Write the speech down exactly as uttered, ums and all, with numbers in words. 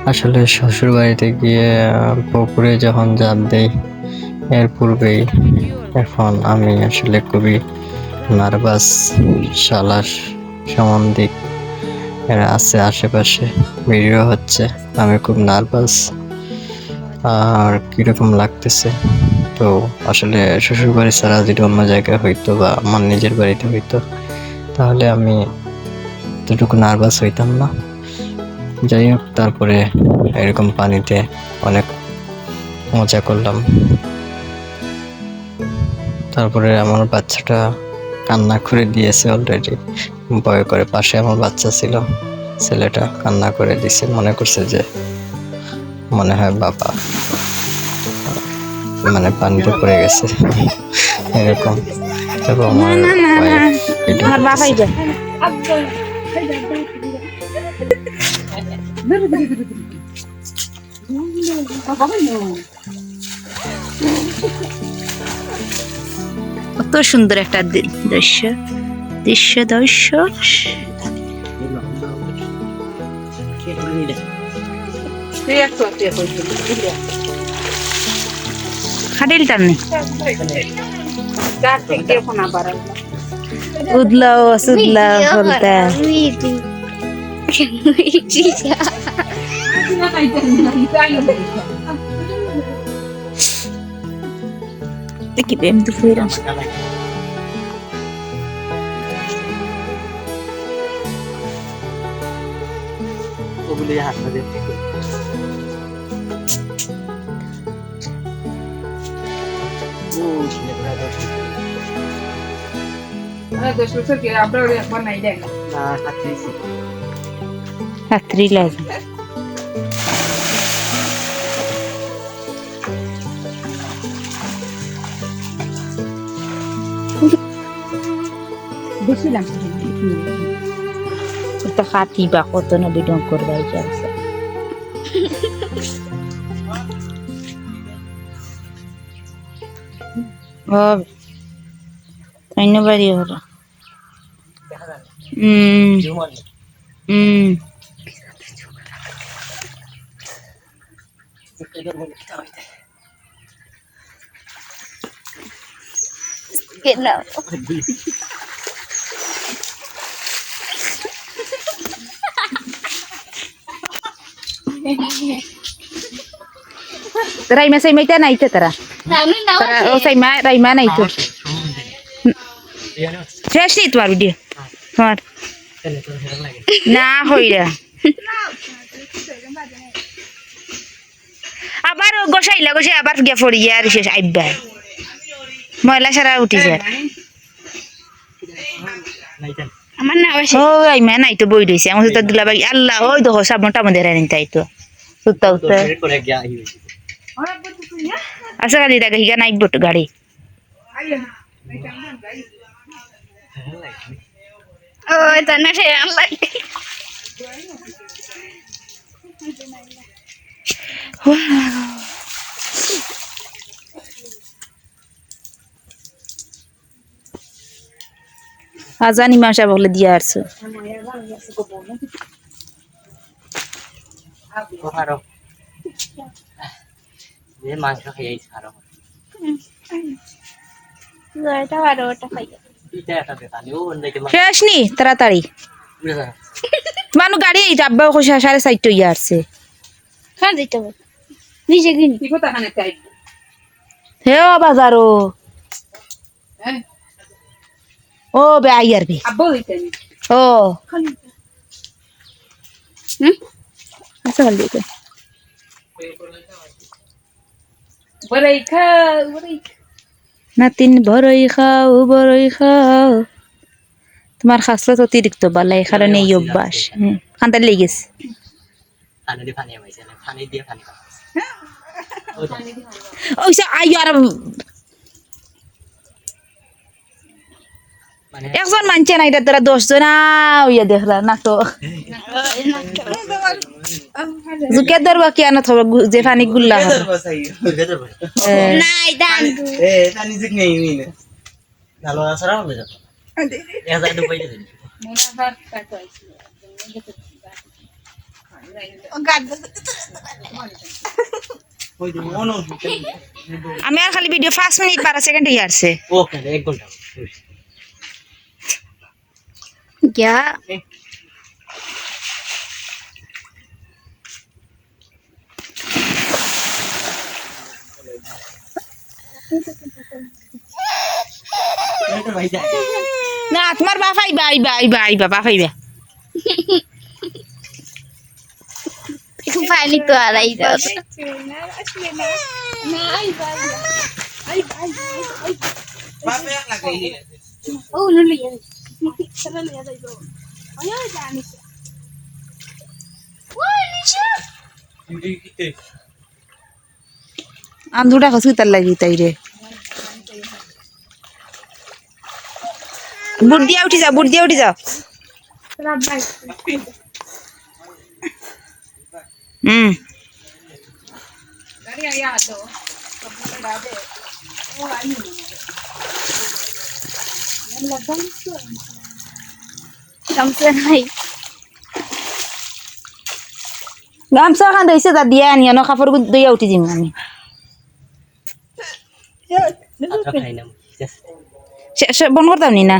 আসলে শ্বশুর বাড়িতে গিয়ে, আহ, পুকুরে যখন ঝাঁপ দেই, এর পূর্বেই এখন আমি আসলে খুবই নার্ভাস। শালা সামন দিক এরা আছে আশেপাশে, ভিড়ও হচ্ছে, আমি খুব নার্ভাস। আর কীরকম লাগতেছে, তো আসলে শ্বশুর বাড়ি ছাড়া যদি অন্য জায়গায় হইতো বা আমার নিজের বাড়িতে হইতো, তাহলে আমি এতটুকু নার্ভাস হইতাম না। যাই হোক, তারপরে এরকম পানিতে অনেক মজা করলাম। তারপরে আমার বাচ্চাটা কান্না করে দিয়েছে অলরেডি, ভয় করে। পাশে আমার বাচ্চা ছিল, ছেলেটা কান্না করে দিছে, মনে করছে যে মনে হয় বাবা মানে পানিতে পড়ে গেছে এরকম। তারপর আমার না, না, না, না। Wife video আমার বাবাই করতেছে। যায়। কত সুন্দর একটা দি-, দৃশ্য, দৃশ্য, দৃশ্য। খাটিল টান নেই। উদলাও, সুদলাও, বলতা। দেখি, প্রেম তো ফিরে। ওগুলো হাতটা দিয়ে। ও, ছেলেগুলো তো ঠিক। আরে, দশ বছর কি, আমরা ওরে একবার নাই দেখ। না, খাচ্ছি। খাত্রি লাগে। বেশি লাগছে। এটা খাতি বা কত না বিডং করবাই যাচ্ছে। ও, তাই না বাড়ি ওরা? হুম। হুম। কেন? রাইমা সাইমা ইতা নাই তো তারা। তারা, ও সাইমা, রাইমা নাই তো। শেষ নি তোমার ভিডিও? তোমার? না, হইরা। আবার ও গোসাইলা, গোসাই আবার গিয়া পড়িয়া আর শেষ আইবা। ময়লা সারা উঠি যায়। আমার না অইছে। ও, আইমা নাই তো বই রইছে। আমার তো দুলাভাই, আল্লাহ, ওই দেখো, সামনে টামো দেরা নিতে আইতো। সুত্তা উত্তা। আচ্ছা, খালি দেখো, হিগা নাই বট গাড়ি। ও, এটা না, সে আল্লাহ। আজান ইমাম সাহেব বলে দিয়া আসছো। ও, হারো। যে মাংস খাইয়াইছ, হারো। এটা হারো, ওটা খাইয়া। এটা একটা বেকানি, ও অন্যদিকে মা- শেষ নি, তাড়াতাড়ি। বুঝলে? মানু গাড়ি এই যে আব্বা ওকে সা-, সাড়ে চারটা ইয়া আসছে। খান দিতে হবে। নিজে কিনি। কি কথা খানে চাই? হে ও বাজারো। হ্যাঁ। ও বে আইয়ার বে। আব্বা ওই টাইম। ও। খালি। হুম? আচ্ছা, খালি এটা। বড়াই খাও, বড়াই খাও। নাতিন বড়াই খাও, বড়াই খাও। তোমার খাসলত অতিরিক্ত বালা, এই কারণে এই অভ্যাস। হুম, খান্দার লেগেছে। পানি দিয়ে পানি হয়েছে না, পানি দিয়ে পানি খাওয়া হয়েছে। ওই যে আইয়ার মানে একজন মানছে না, এটা তারা দশ জন আ, ওইয়া দেখলা না তো। জুকে ধরবা কি আনো থব, গু-, যে পানি গুল্লা হয়। এ। নাই, দান। এ, তা নিজে নেই, নেই, নেই। ভালো আছে, রাখো বেটা। এক হাজার টাকা পাইলে দিন। আমি আর খালি ভিডিও পাঁচ মিনিট বারো সেকেন্ড হয়ে আসছে। ওকে, এক ঘন্টা। গিয়া। না, তোমার বাপ আইবা, আইবা, আইবা, আইবা, বাপ আইবা। পানি তো আড়াই দাও। ও, নুলি। আন্দুটা হসপিটাল লাগি তাই রে। বুট দিয়া উঠি যা, বুট দিয়া উঠি যা। হুম। গামছা নাই। গামছা খান দইছে যা দিয়া আনি, অনো কাপড় গু-, দইয়া উঠি দিম আমি। আচ্ছা, খাই না। সে, সে বন্ধ করতাম নি না।